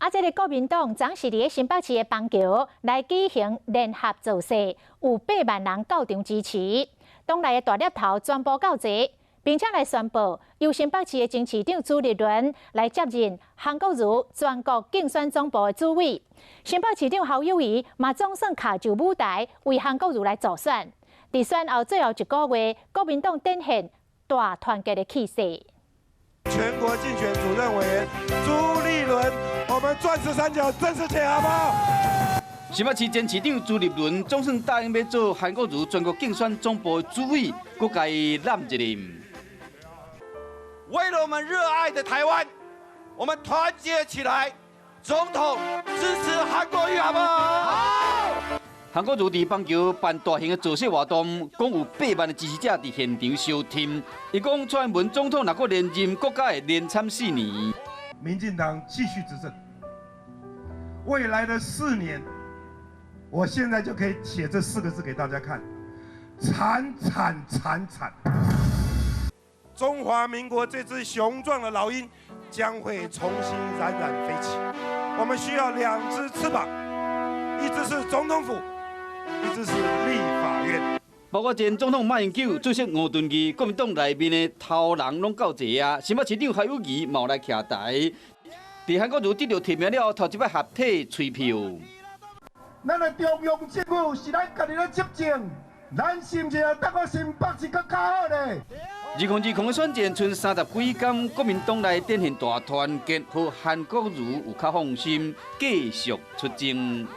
啊，這个國民黨昨是佇咧新北市的板橋來舉行聯合造勢，有8萬人到場支持。黨內的大粒頭全部到齊，並且來宣布由新北市的前市長朱立倫來接任韓國瑜全國競選總部的主委。新北市長侯友宜嘛總算跤就舞台為韓國瑜來助選。佇選後最後一個月，國民黨展現大團結的氣勢。全國競選主任委員朱立倫，我們鑽石三角正式起，好不好？新北市前市長朱立倫總算答應欲做韓國瑜全國競選總部的主委，閣共伊攬一任。為了我們熱愛的台灣，我們團結起來，總統支持韓國瑜，好不好？好。韓國瑜佇板橋辦大型的造勢活動，講有8萬的支持者佇現場相挺。伊講蔡英文總統若閣連任，國家會連慘4年。民進黨繼續執政，未來的4年，我現在就可以寫這四個字給大家看：慘慘慘慘。中華民國這隻雄壯的老鷹將會重新冉冉飛起。我們需要兩隻翅膀，一隻是總統府，一隻是立法院。包括前總統馬英九、主席吳敦義、國民黨內面的頭人攏到齊啊！新北市長侯友宜嘛來徛台，佇韓國瑜得著提名了後，頭一擺合體催票。咱的中央政府是咱家己咧執政，咱是毋是會當閣新北市閣較好咧？2020的選戰，賰30幾工，國民黨內展現大團結，予韓國瑜有較放心，繼續出征。